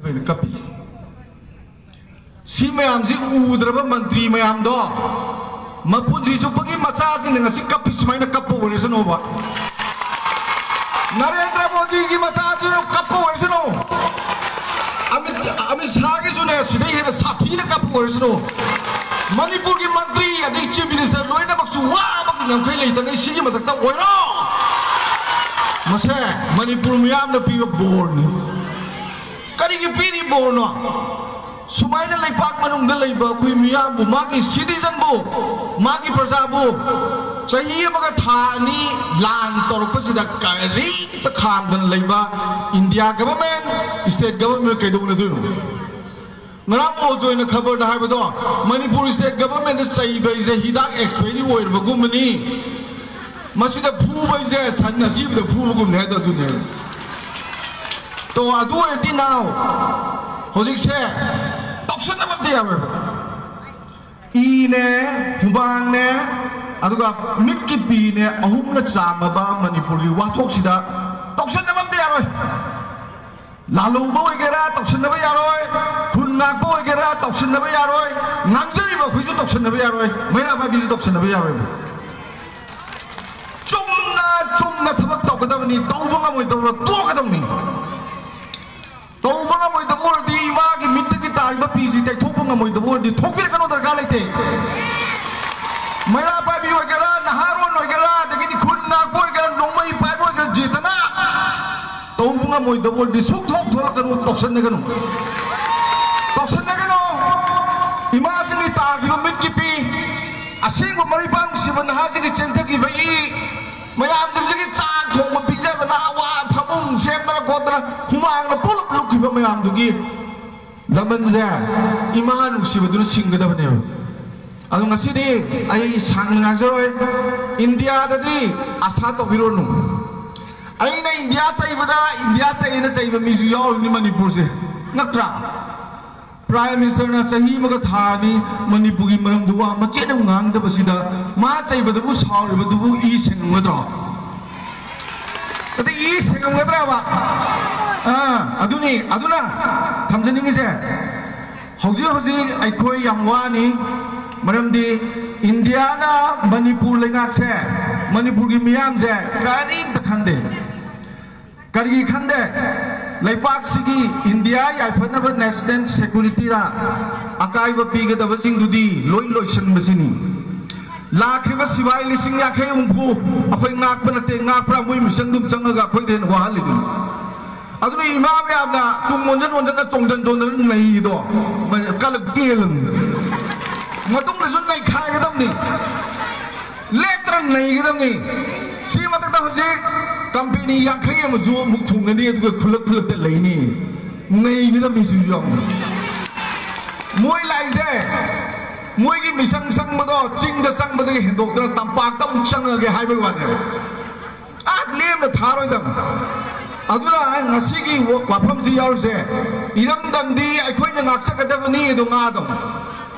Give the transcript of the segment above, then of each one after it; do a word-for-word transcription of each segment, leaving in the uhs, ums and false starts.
ꯑꯩꯅ ꯀꯞꯄꯤꯁꯤ꯫ ꯁꯤ ꯃꯌꯥꯝꯁꯤ ꯎꯗ꯭ꯔꯕ ꯃꯟꯇ꯭ꯔꯤ ꯃꯌꯥꯝꯗꯣ ꯃꯄꯨꯟꯁꯤ ꯆꯨꯞꯄꯒꯤ ꯃꯆꯥꯁꯤꯡꯅ ꯉꯁꯤ ꯀꯞꯄꯤ ꯁꯨꯃꯥꯏꯅ ꯀꯞꯄ ꯑꯣꯏꯔꯁꯅꯨꯕ꯫ ꯅꯔꯦꯟꯗ꯭ꯔ ꯃꯣꯗꯤꯒꯤ ꯃꯆꯥꯁꯤꯅ ꯀꯞꯄ ꯑꯣꯏꯔꯁꯅꯨ꯫ ꯑꯃꯤꯠ, ꯑꯃꯤꯠ ꯁꯥꯍꯒꯤꯁꯨꯅꯦ ꯁꯤꯗꯩ ꯍꯦꯟꯅ ꯁꯥꯊꯤꯅ ꯀꯞꯄ ꯑꯣꯏꯔꯁꯅꯨ꯫ ꯃꯅꯤꯄꯨꯔꯒꯤ ꯃꯟꯇ꯭ꯔꯤ ꯑꯗꯩ ꯆꯤꯐ ꯃꯤꯅꯤꯁꯇꯔ ꯂꯣꯏꯅꯃꯛꯁꯨ ꯋꯥꯕꯒꯤ ꯉꯝꯈꯩ ꯂꯩꯇꯉꯩ ꯁꯤꯒꯤ ꯃꯊꯛꯇ ꯑꯣꯏꯔꯣ꯫ ꯃꯁꯦ ꯃꯅꯤꯄꯨꯔ ꯃꯤꯌꯥꯝꯅ ꯄꯤꯕ ꯕꯣꯔꯅꯤ꯫ ꯀꯔꯤꯒꯤ ꯄꯤꯔꯤ ꯕꯣꯔꯅꯣ? ꯁꯨꯃꯥꯏꯅ ꯂꯩꯄꯥꯛ ꯃꯅꯨꯡꯗ ꯂꯩꯕ ꯑꯩꯈꯣꯏ ꯃꯤꯌꯥꯝꯕꯨ, ꯃꯥꯒꯤ ꯁꯤꯇꯤꯖꯟꯕꯨ, ꯃꯥꯒꯤ ꯄ꯭ꯔꯖꯥꯕꯨ ꯆꯍꯤ ꯑꯃꯒ ꯊꯥ ꯑꯅꯤ ꯂꯥꯟ ꯇꯧꯔꯛꯄꯁꯤꯗ ꯀꯔꯤꯝꯇ ꯈꯥꯝꯗꯅ ꯂꯩꯕ ꯏꯟꯗꯤꯌꯥ ꯒꯚꯔꯟꯃꯦꯟ, ꯁ꯭ꯇꯦꯠ ꯒꯚꯔꯟꯃꯦꯟ ꯀꯩꯗꯧꯅꯗꯣꯏꯅꯣ? ꯉꯔꯥꯡ ꯑꯣꯖꯣꯏꯅ ꯈꯕꯔꯗ ꯍꯥꯏꯕꯗꯣ, ꯃꯅꯤꯄꯨꯔ ꯁ꯭ꯇꯦꯠ ꯒꯚꯔꯟꯃꯦꯟꯗ ꯆꯩꯕ ꯍꯥꯏꯁꯦ ꯍꯤꯗꯥꯛ ꯑꯦꯛꯁꯄꯥꯏꯔꯤ ꯑꯣꯏꯔꯕꯒꯨꯝꯕꯅꯤ꯫ ꯃꯁꯤꯗ ꯐꯨꯕ ꯍꯥꯏꯁꯦ ꯁꯟ ꯑꯁꯤꯕꯗ ꯐꯨꯕꯒꯨꯝꯅꯦ ꯍꯥꯏꯗꯣ ꯑꯗꯨꯅꯦ꯫ ꯇꯣ, ꯑꯗꯨ ꯑꯣꯏꯔꯗꯤ ꯅꯥꯎ, ꯍꯧꯖꯤꯛꯁꯦ ꯇꯧꯁꯟꯅꯕ ꯑꯝꯇ ꯌꯥꯔꯣꯏꯕ꯫ ꯏꯅꯦ, ꯍꯨꯃꯥꯡꯅꯦ, ꯑꯗꯨꯒ ꯃꯤꯠꯀꯤ ꯄꯤꯅꯦ, ꯑꯍꯨꯝꯅ ꯆꯥꯝꯃꯕ ꯃꯅꯤꯄꯨꯔꯒꯤ ꯋꯥꯊꯣꯛꯁꯤꯗ ꯇꯧꯁꯟꯅꯕ ꯑꯝꯇ ꯌꯥꯔꯣꯏ꯫ ꯂꯥꯜꯍꯧꯕ ꯑꯣꯏꯒꯦꯔꯥ ꯇꯧꯁꯟꯅꯕ ꯌꯥꯔꯣꯏ, ꯈꯨꯟ ꯉꯥꯛꯄ ꯑꯣꯏꯒꯦꯔꯥ ꯇꯧꯁꯟꯅꯕ ꯌꯥꯔꯣꯏ, ꯉꯥꯡꯖꯔꯤꯕ ꯑꯩꯈꯣꯏꯁꯨ ꯇꯧꯁꯟꯅꯕ ꯌꯥꯔꯣꯏ, ꯃꯩꯔꯥ ꯄꯥꯏꯕꯤꯁꯨ ꯇꯧꯁꯟꯅꯕ ꯌꯥꯔꯣꯏ꯫ ꯆꯨꯝꯅ ꯆꯨꯝꯅ ꯊꯕꯛ ꯇꯧꯒꯗꯕꯅꯤ, ꯇꯧꯕ ꯉꯝꯃꯣꯏꯗꯧꯔ ꯇꯣꯛꯀꯗꯕꯅꯤ꯫ ꯇꯧꯕ ꯉꯝꯃꯣꯏꯗꯕ ꯑꯣꯏꯔꯗꯤ ꯏꯃꯥꯒꯤ ꯃꯤꯠꯇꯒꯤ ꯇꯥꯔꯤꯕ ꯄꯤꯁꯤ ꯇꯩꯊꯣꯛꯄ ꯉꯝꯃꯣꯏꯗꯕ ꯑꯣꯏꯔꯗꯤ ꯊꯣꯛꯄꯤꯔꯛꯀꯅꯨ, ꯗꯔꯀꯥꯔ ꯂꯩꯇꯦ꯫ ꯃꯩꯔꯥ ꯄꯥꯏꯕꯤ ꯑꯣꯏꯒꯦꯔꯥ, ꯅꯍꯥꯔꯣꯟ ꯑꯣꯏꯒꯦꯔꯥ, ꯑꯗꯒꯤꯗꯤ ꯈꯨꯟ ꯉꯥꯛꯄ ꯑꯣꯏꯒꯦꯔꯥ, ꯅꯣꯡꯃꯩ ꯄꯥꯏꯕ ꯑꯣꯏꯒꯦꯔꯥ, ꯖꯦꯇꯅꯥ ꯇꯧꯕ ꯉꯝꯃꯣꯏꯗꯕ ꯑꯣꯏꯔꯗꯤ ꯁꯨꯛꯊꯣꯛ ꯊꯣꯛꯂꯛꯀꯅꯨ, ꯇꯧꯁꯟꯅꯒꯅꯨ꯫ ꯇꯧꯁꯟꯅꯒꯅꯨ꯫ ꯏꯃꯥꯁꯤꯡꯒꯤ ꯇꯥꯈꯤꯕ ꯃꯤꯠꯀꯤ ꯄꯤ, ꯑꯁꯦꯡꯕ ꯃꯔꯩꯄꯥꯛ ꯅꯨꯡꯁꯤꯕ ꯅꯍꯥꯁꯤꯡꯒꯤ ꯆꯦꯟꯊꯈꯤꯕ ꯏ, ꯃꯌꯥꯝꯁꯤꯡꯁꯤꯒꯤ ꯆꯥꯛ ꯊꯣꯡꯕ ꯄꯤꯖꯗꯅ, ꯑꯋꯥ ꯐꯃꯨꯡ ꯁꯦꯝꯗꯅ ꯈꯣꯠꯇꯅ ꯍꯨꯃꯥꯡꯅ ꯄꯨꯂꯞ ꯂꯨꯞꯈꯤꯕ ꯃꯌꯥꯝꯗꯨꯒꯤ ꯂꯃꯟꯁꯦ ꯏꯃꯥ ꯅꯨꯡꯁꯤꯕꯗꯨꯅ ꯁꯤꯡꯒꯗꯕꯅꯦꯕ꯫ ꯑꯗꯣ ꯉꯁꯤꯗꯤ ꯑꯩ ꯁꯥꯡꯅ ꯉꯥꯡꯖꯔꯣꯏ꯫ ꯏꯟꯗꯤꯌꯥꯗꯗꯤ ꯑꯁꯥ ꯇꯧꯕꯤꯔꯨꯔꯅꯨ꯫ ꯑꯩꯅ ꯏꯟꯗꯤꯌꯥ ꯆꯩꯕꯗ ꯏꯟꯗꯤꯌꯥ ꯆꯩꯅ ꯆꯩꯕ ꯃꯤꯁꯨ ꯌꯥꯎꯔꯤꯕꯅꯤ ꯃꯅꯤꯄꯨꯔꯁꯦ, ꯅꯠꯇ꯭ꯔꯥ? ꯄ꯭ꯔꯥꯏꯝ ꯃꯤꯅꯤꯁꯇꯔꯅ ꯆꯍꯤ ꯑꯃꯒ ꯊꯥ ꯑꯅꯤ ꯃꯅꯤꯄꯨꯔꯒꯤ ꯃꯔꯝꯗ ꯋꯥ ꯃꯆꯦꯠ ꯑꯃ ꯉꯥꯡꯗꯕꯁꯤꯗ ꯃꯥ ꯆꯩꯕꯗꯕꯨ ꯁꯥꯎꯔꯤꯕꯗꯨꯕꯨ ꯏ ꯁꯦꯡꯉꯝꯒꯗ꯭ꯔꯣ? ꯑꯗꯩ ꯏ ꯁꯦꯡꯉꯝꯒꯗ꯭ꯔꯕ? ꯑꯥ, ꯑꯗꯨꯅꯤ꯫ ꯑꯗꯨꯅ ꯊꯝꯖꯅꯤꯡꯉꯤꯁꯦ, ꯍꯧꯖꯤꯛ ꯍꯧꯖꯤꯛ ꯑꯩꯈꯣꯏ ꯌꯥꯝ ꯋꯥꯅꯤ꯫ ꯃꯔꯝꯗꯤ ꯏꯟꯗꯤꯌꯥꯅ ꯃꯅꯤꯄꯨꯔ ꯂꯩꯉꯥꯛꯁꯦ, ꯃꯅꯤꯄꯨꯔꯒꯤ ꯃꯤꯌꯥꯝꯁꯦ ꯀꯔꯤꯝꯇ ꯈꯟꯗꯦ꯫ ꯀꯔꯤꯒꯤ ꯈꯟꯗꯦ? ꯂꯩꯄꯥꯛꯁꯤꯒꯤ ꯏꯟꯗꯤꯌꯥ ꯌꯥꯏꯐꯅꯕ ꯅꯦꯁꯅꯦꯜ ꯁꯦꯀ꯭ꯌꯨꯔꯤꯇꯤꯗ ꯑꯀꯥꯏꯕ ꯄꯤꯒꯗꯕꯁꯤꯡꯗꯨꯗꯤ ꯂꯣꯏ ꯂꯣꯏꯁꯤꯟꯕꯁꯤꯅꯤ꯫ ꯂꯥꯛꯈ꯭ꯔꯤꯕ ꯁꯤꯐꯥꯏ ꯂꯤꯁꯤꯡ ꯌꯥꯡꯈꯩ ꯍꯨꯝꯐꯨ ꯑꯩꯈꯣꯏ ꯉꯥꯛꯄ ꯅꯠꯇꯦ, ꯉꯥꯛꯄ꯭ꯔꯥ? ꯃꯣꯏ ꯃꯤꯁꯟꯗꯨꯝ ꯆꯪꯉꯒ ꯑꯩꯈꯣꯏꯗ ꯍꯦꯟꯅ ꯋꯥꯍꯜꯂꯤꯗꯨꯅꯤ꯫ ꯑꯗꯨꯅ ꯏꯃꯥ ꯃꯌꯥꯝꯅ ꯇꯨꯡ ꯑꯣꯟꯖꯟ ꯑꯣꯟꯖꯟꯅ ꯆꯣꯡꯖꯟ ꯆꯣꯡꯖꯟ ꯅꯩꯗꯣ ꯀꯜꯂ ꯄꯦꯜꯂꯝꯅꯤ꯫ ꯃꯇꯨꯡꯗꯁꯨ ꯅꯩꯈꯥꯏꯒꯗꯕꯅꯤ, ꯂꯦꯞꯇꯅ ꯅꯩꯒꯗꯕꯅꯤ꯫ ꯁꯤ ꯃꯊꯛꯇ ꯍꯧꯖꯤꯛ ꯀꯝꯄꯦꯅꯤ ꯌꯥꯡꯈꯩ ꯑꯃꯁꯨ ꯑꯃꯨꯛ ꯊꯨꯡꯒꯅꯤ, ꯑꯗꯨꯒ ꯈꯨꯜꯂꯛ ꯈꯨꯜꯂꯛꯇ ꯂꯩꯅꯤ꯫ ꯅꯩꯒꯗꯕꯅꯤ ꯁꯤꯁꯨ ꯌꯥꯎꯅ꯫ ꯃꯣꯏ ꯂꯥꯛꯏꯁꯦ, ꯃꯣꯏꯒꯤ ꯃꯤꯁꯪ ꯆꯪꯕꯗꯣ ꯆꯤꯡꯗ ꯆꯪꯕꯗꯒꯤ ꯍꯦꯟꯗꯣꯛꯇꯅ ꯇꯝꯄꯥꯛꯇ ꯑꯃꯨꯛ ꯆꯪꯉꯒꯦ ꯍꯥꯏꯕꯒꯤ ꯋꯥꯅꯦꯕ꯫ ꯑꯥ ꯂꯦꯝꯅ ꯊꯥꯔꯣꯏꯗꯕꯅꯤ꯫ ꯑꯗꯨꯅ ꯉꯁꯤꯒꯤ ꯋꯥꯐꯝꯁꯤ ꯌꯥꯎꯔꯤꯁꯦ, ꯏꯔꯝꯗꯝꯗꯤ ꯑꯩꯈꯣꯏꯅ ꯉꯥꯛꯆꯒꯗꯕꯅꯤ ꯑꯗꯨ ꯉꯥꯗꯧ꯫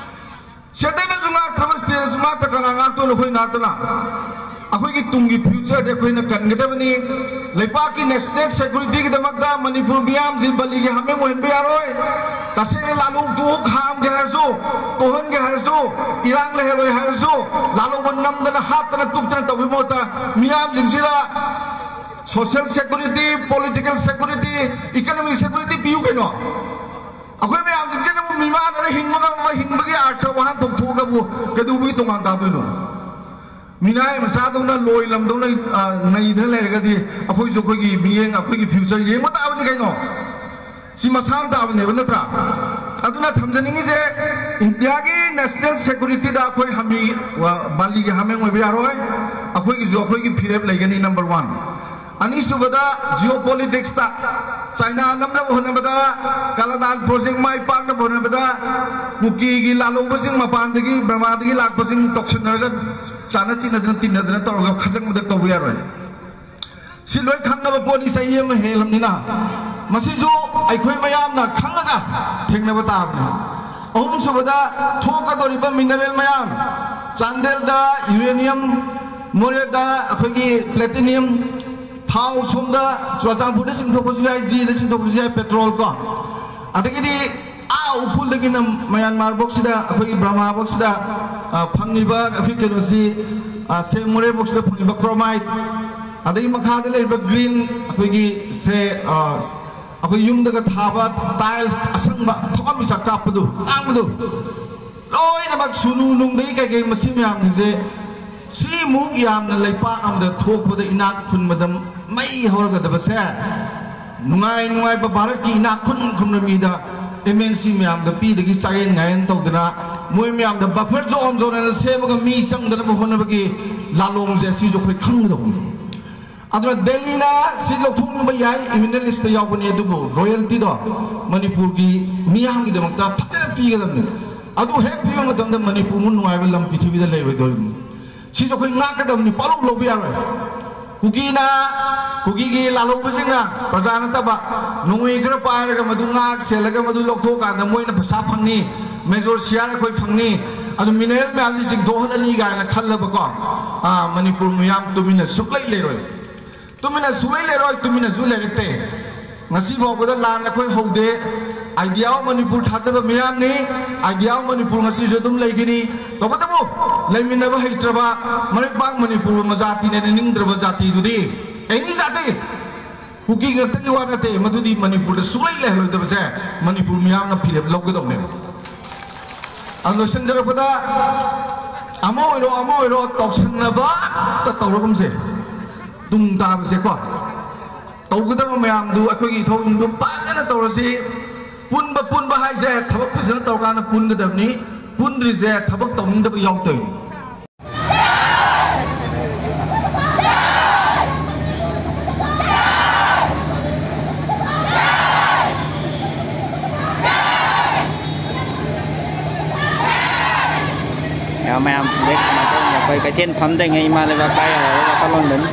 ꯁꯦꯟꯇꯔꯅꯁꯨ ꯉꯥꯛꯇ꯭ꯔꯕ, ꯁ꯭ꯇꯦꯠꯅꯁꯨ ꯉꯥꯛꯇ꯭ꯔ ꯀꯅꯥ ꯉꯥꯛꯇꯣꯏꯅꯣ? ꯑꯩꯈꯣꯏ ꯉꯥꯛꯇꯅ꯫ ꯑꯩꯈꯣꯏꯒꯤ ꯇꯨꯡꯒꯤ ꯐ꯭ꯌꯨꯆꯔꯗꯤ ꯑꯩꯈꯣꯏꯅ ꯀꯟꯒꯗꯕꯅꯤ꯫ ꯂꯩꯄꯥꯛꯀꯤ ꯅꯦꯁꯅꯦꯜ ꯁꯦꯀ꯭ꯌꯨꯔꯤꯇꯤꯒꯤꯗꯃꯛꯇ ꯃꯅꯤꯄꯨꯔ ꯃꯤꯌꯥꯝꯁꯤ ꯕꯂꯤꯒꯤ ꯍꯥꯃꯦꯡ ꯑꯣꯏꯍꯟꯕ ꯌꯥꯔꯣꯏ꯫ ꯇꯁꯦꯡꯅ ꯂꯥꯂꯣꯡ ꯇꯨ ꯈꯥꯝꯒꯦ ꯍꯥꯏꯔꯁꯨ, ꯇꯨꯍꯟꯒꯦ ꯍꯥꯏꯔꯁꯨ, ꯏꯔꯥꯡ ꯂꯩꯍꯜꯂꯣꯏ ꯍꯥꯏꯔꯁꯨ, ꯂꯥꯂꯣꯡꯕ ꯅꯝꯗꯅ ꯍꯥꯠꯇꯅ ꯇꯨꯞꯇꯅ ꯇꯧꯕꯒꯤ ꯃꯍꯨꯠꯇ ꯃꯤꯌꯥꯝꯁꯤꯡꯁꯤꯗ social security, political security, economic security ꯄꯤꯌꯨ ꯀꯩꯅꯣ꯫ ꯑꯩꯈꯣꯏ ꯃꯌꯥꯝꯁꯤꯡꯁꯤꯅꯕꯨ ꯃꯤꯃꯥꯟꯅꯅ ꯍꯤꯡꯕ ꯉꯝꯕ, ꯍꯤꯡꯕꯒꯤ ꯑꯥꯔꯊ ꯋꯥꯍꯟꯊꯣꯛ ꯊꯣꯛꯑꯒꯕꯨ ꯀꯩꯗꯧꯕꯒꯤ ꯇꯣꯉꯥꯟ ꯇꯥꯗꯣꯏꯅꯣ? ꯃꯤꯅꯥꯏ ꯃꯆꯥꯗꯧꯅ ꯂꯣꯏ ꯂꯝꯗꯧꯅ, ꯑ, ꯅꯩꯗꯅ ꯂꯩꯔꯒꯗꯤ ꯑꯩꯈꯣꯏꯁꯨ ꯑꯩꯈꯣꯏꯒꯤ ꯃꯤꯠꯌꯦꯡ, ꯑꯩꯈꯣꯏꯒꯤ ꯐ꯭ꯌꯨꯆꯔ ꯌꯦꯡꯕ ꯇꯥꯕꯅꯤ ꯀꯩꯅꯣ꯫ ꯁꯤ ꯃꯁꯥꯅ ꯇꯥꯕꯅꯦꯕ, ꯅꯠꯇ꯭ꯔꯥ? ꯑꯗꯨꯅ ꯊꯝꯖꯅꯤꯡꯉꯤꯁꯦ, ꯏꯟꯗꯤꯌꯥꯒꯤ ꯅꯦꯁꯅꯦꯜ ꯁꯦꯀ꯭ꯌꯨꯔꯤꯇꯤꯗ ꯑꯩꯈꯣꯏ ꯍꯥꯃꯤ-, ꯋꯥ-, ꯕꯥꯂꯤꯒꯤ ꯍꯥꯃꯦꯡ ꯑꯣꯏꯕ ꯌꯥꯔꯣꯏ꯫ ꯑꯩꯈꯣꯏꯒꯤꯁꯨ ꯑꯩꯈꯣꯏꯒꯤ ꯐꯤꯔꯦꯞ ꯂꯩꯒꯅꯤ, ꯅꯝꯕꯔ ꯋꯥꯟ꯫ ꯑꯅꯤꯁꯨꯕꯗ, ꯖꯤꯑꯣ ꯄꯣꯂꯤꯇꯤꯛꯁꯇ ꯆꯥꯏꯅꯥ ꯅꯝꯅꯕ ꯍꯣꯠꯅꯕꯗ, ꯀꯥꯂꯥꯗꯥꯟ ꯄ꯭ꯔꯣꯖꯦꯛ ꯃꯥꯏ ꯄꯥꯛꯅꯕ ꯍꯣꯠꯅꯕꯗ, ꯀꯨꯀꯤꯒꯤ ꯂꯥꯜꯍꯧꯕꯁꯤꯡ, ꯃꯄꯥꯟꯗꯒꯤ ꯕꯔꯃꯥꯗꯒꯤ ꯂꯥꯛꯄꯁꯤꯡ ꯇꯧꯁꯤꯟꯅꯔꯒ, ꯆꯥꯅ ꯆꯤꯟꯅꯗꯅ, ꯇꯤꯟꯅꯗꯅ ꯇꯧꯔꯒ ꯈꯗ꯭ꯔꯛ ꯃꯗ꯭ꯔꯛ ꯇꯧꯕ ꯌꯥꯔꯣꯏ꯫ ꯁꯤ ꯂꯣꯏ ꯈꯪꯉꯕ ꯄꯣꯠꯅꯤ, ꯆꯍꯤ ꯑꯃ ꯍꯦꯜꯂꯝꯅꯤꯅ꯫ ꯃꯁꯤꯁꯨ ꯑꯩꯈꯣꯏ ꯃꯌꯥꯝꯅ ꯈꯪꯉꯒ ꯊꯦꯡꯅꯕ ꯇꯥꯕꯅꯤ꯫ ꯑꯍꯨꯝꯁꯨꯕꯗ, ꯊꯣꯛꯀꯗꯧꯔꯤꯕ ꯃꯤꯅꯔꯦꯜ ꯃꯌꯥꯝ, ꯆꯥꯟꯗꯦꯜꯗ ꯌꯨꯔꯦꯅꯤꯌꯝ, ꯃꯣꯔꯦꯗ ꯑꯩꯈꯣꯏꯒꯤ ꯄ꯭ꯂꯦꯇꯤꯅꯤꯌꯝ, ꯊꯥꯎ ꯁꯣꯝꯗ ꯆꯨꯔꯆꯥꯟꯄꯨꯔꯗ ꯆꯤꯡꯊꯣꯛꯄꯁꯨ ꯌꯥꯏ, ꯖꯤꯗ ꯆꯤꯡꯊꯣꯛꯄꯁꯨ ꯌꯥꯏ, ꯄꯦꯇ꯭ꯔꯣꯜ ꯀꯣ꯫ ꯑꯗꯒꯤꯗꯤ ꯑꯥ ꯎꯈ꯭ꯔꯨꯜꯗꯒꯤꯅ ꯃ꯭ꯌꯥꯟꯃꯥꯔ ꯐꯥꯎꯁꯤꯗ, ꯑꯩꯈꯣꯏꯒꯤ ꯕꯔꯃꯥ ꯐꯥꯎꯁꯤꯗ, ꯑ, ꯐꯪꯉꯤꯕ ꯑꯩꯈꯣꯏ ꯀꯩꯅꯣꯁꯤ, ꯑ, ꯁꯦꯝ ꯃꯣꯔꯦ ꯐꯥꯎꯁꯤꯗ ꯐꯪꯉꯤꯕ chromite, ꯑꯗꯒꯤ ꯃꯈꯥꯗ ꯂꯩꯔꯤꯕ green, ꯑꯩꯈꯣꯏꯒꯤ ꯁꯦ, ꯑ, ꯑꯩꯈꯣꯏ ꯌꯨꯝꯗꯒ ꯊꯥꯕ tiles ꯑꯁꯪꯕ, ꯊꯋꯥꯟꯃꯤꯆꯥꯛ ꯀꯥꯞꯄꯗꯨ, ꯑꯇꯥꯡꯕꯗꯨ, ꯂꯣꯏꯅꯃꯛ ꯁꯨꯅꯨ ꯅꯨꯡꯗꯒꯤ ꯀꯩꯀꯩ, ꯃꯁꯤ ꯃꯌꯥꯝꯁꯤꯡꯁꯦ ꯁꯤꯃꯨꯛ ꯌꯥꯝꯅ ꯂꯩꯄꯥꯛ ꯑꯃꯗ ꯊꯣꯛꯄꯗ, ꯏꯅꯥꯛ ꯈꯨꯟꯕꯗ ꯃꯩ ꯍꯧꯔꯒꯗꯕꯁꯦ, ꯅꯨꯡꯉꯥꯏ ꯅꯨꯡꯉꯥꯏꯕ ꯚꯥꯔꯠꯀꯤ ꯏꯅꯥꯛ ꯈꯨꯟ ꯈꯨꯟꯕ ꯃꯤꯗ MNC ꯃꯌꯥꯝꯗ ꯄꯤꯗꯒꯤ ꯆꯥꯌꯦꯟ ꯉꯥꯌꯦꯟ ꯇꯧꯗꯅ, ꯃꯣꯏ ꯃꯌꯥꯝꯗ buffer zone zone ꯑꯅ ꯁꯦꯝꯃꯒ ꯃꯤ ꯆꯪꯗꯅꯕ ꯍꯣꯠꯅꯕꯒꯤ ꯂꯥꯂꯣꯡꯁꯦ, ꯑꯁꯤꯁꯨ ꯑꯩꯈꯣꯏ ꯈꯪꯒꯗꯧꯕꯅꯤ꯫ ꯑꯗꯨꯅ ꯗꯦꯜꯂꯤꯅ ꯁꯤ ꯂꯧꯊꯣꯛꯅꯤꯡꯕ ꯌꯥꯏ, Union List ꯇ ꯌꯥꯎꯕꯅꯤ, ꯑꯗꯨꯕꯨ royalty ꯗꯣ ꯃꯅꯤꯄꯨꯔꯒꯤ ꯃꯤꯌꯥꯝꯒꯤꯗꯃꯛꯇ ꯐꯖꯅ ꯄꯤꯒꯗꯕꯅꯤ꯫ ꯑꯗꯨ ꯍꯦꯛ ꯄꯤꯕ ꯃꯇꯝꯗ ꯃꯅꯤꯄꯨꯔꯕꯨ ꯅꯨꯡꯉꯥꯏꯕ ꯂꯝ ꯄ꯭ꯔꯤꯊꯤꯕꯤꯗ ꯂꯩꯔꯣꯏꯗꯧꯔꯤꯕꯅꯤ꯫ ꯁꯤꯁꯨ ꯑꯩꯈꯣꯏ ꯉꯥꯛꯀꯗꯕꯅꯤ, ꯄꯥꯛꯂꯧ ꯂꯧꯕ ꯌꯥꯔꯣꯏ꯫ ꯀꯨꯀꯤꯅ, ꯀꯨꯀꯤꯒꯤ ꯂꯥꯜꯍꯧꯕꯁꯤꯡꯅ, ꯄ꯭ꯔꯖꯥ ꯅꯠꯇꯕ, ꯅꯣꯡꯃꯩ ꯈꯔ ꯄꯥꯏꯔꯒ ꯃꯗꯨ ꯉꯥꯛ ꯁꯦꯜꯂꯒ ꯃꯗꯨ ꯂꯧꯊꯣꯛꯑꯀꯥꯟꯗ ꯃꯣꯏꯅ ꯄꯩꯁꯥ ꯐꯪꯅꯤ, major share ꯑꯩꯈꯣꯏ ꯐꯪꯅꯤ, ꯑꯗꯨ mineral ꯃꯌꯥꯝꯁꯤ ꯆꯤꯡꯊꯣꯛꯍꯜꯂꯅꯤ ꯀꯥꯏꯅ ꯈꯜꯂꯕꯀꯣ, ꯑꯥ, ꯃꯅꯤꯄꯨꯔ ꯃꯤꯌꯥꯝ ꯇꯨꯃꯤꯟꯅ ꯁꯨꯛꯂꯩ ꯂꯩꯔꯣꯏ꯫ ꯇꯨꯃꯤꯟꯅ ꯁꯨꯛꯂꯩ ꯂꯩꯔꯣꯏ, ꯇꯨꯃꯤꯟꯅꯁꯨ ꯂꯩꯔꯛꯇꯦ꯫ ꯉꯁꯤ ꯐꯥꯎꯕꯗ ꯂꯥꯟ ꯑꯩꯈꯣꯏ ꯍꯧꯗꯦ꯫ Idea of Manipur ꯊꯥꯖꯕ ꯃꯤꯌꯥꯝꯅꯤ꯫ Idea of Manipur ꯉꯁꯤꯁꯨ ꯑꯗꯨꯝ ꯂꯩꯒꯅꯤ꯫ ꯇꯧꯕꯇꯕꯨ ꯂꯩꯃꯤꯟꯅꯕ ꯍꯩꯇ꯭ꯔꯕ, ꯃꯔꯩꯕꯥꯛ ꯃꯅꯤꯄꯨꯔ ꯃꯖꯥꯇꯤꯅꯦꯅ ꯅꯤꯡꯗ꯭ꯔꯕ ꯖꯥꯇꯤꯗꯨꯗꯤ, ꯑꯦꯅꯤ ꯖꯥꯇꯤ, ꯀꯨꯀꯤ ꯈꯛꯇꯒꯤ ꯋꯥ ꯅꯠꯇꯦ, ꯃꯗꯨꯗꯤ ꯃꯅꯤꯄꯨꯔꯗ ꯁꯨꯛꯂꯩ ꯂꯩꯍꯜꯂꯣꯏꯗꯕꯁꯦ ꯃꯅꯤꯄꯨꯔ ꯃꯤꯌꯥꯝꯅ ꯐꯤꯔꯦꯞ ꯂꯧꯒꯗꯧꯅꯦꯕ꯫ ꯑꯗꯨ ꯂꯣꯏꯁꯤꯟꯖꯔꯛꯄꯗ, ꯑꯃ ꯑꯣꯏꯔꯣ ꯑꯃ ꯑꯣꯏꯔꯣ ꯇꯧꯁꯟꯅꯕ ꯑꯝꯇ ꯇꯧꯔꯒꯨꯝꯁꯦ꯫ ꯇꯨꯡ ꯇꯥꯕꯁꯦꯀꯣ, ꯇꯧꯒꯗꯕ ꯃꯌꯥꯝꯗꯨ, ꯑꯩꯈꯣꯏꯒꯤ ꯏꯊꯧꯁꯤꯡꯗꯨ ꯐꯖꯅ ꯇꯧꯔꯁꯤ꯫ ꯄꯨꯟꯕ, ꯄꯨꯟꯕ ꯍꯥꯏꯁꯦ ꯊꯕꯛ ꯐꯖꯅ ꯇꯧꯔꯀꯥꯟꯗ ꯄꯨꯟꯒꯗꯕꯅꯤ꯫ ꯄꯨꯟꯗ꯭ꯔꯤꯁꯦ ꯊꯕꯛ ꯇꯧꯅꯤꯡꯗꯕ ꯌꯥꯎꯗꯣꯏꯅꯤ꯫ ꯃꯌꯥꯝ, ꯃꯌꯥꯝ, ꯍꯧꯖꯤꯛ ꯀꯩꯅꯣ ꯇꯧꯔꯤ, ꯑꯩꯈꯣꯏ ꯀꯩꯊꯦꯜ ꯐꯝꯗ꯭ꯔꯤꯉꯩ ꯏꯃꯥ ꯂꯩꯕꯥꯛ ꯀꯥꯏ ꯌꯧꯔꯒ ꯋꯥꯈꯜꯂꯣꯟꯗꯅꯤ꯫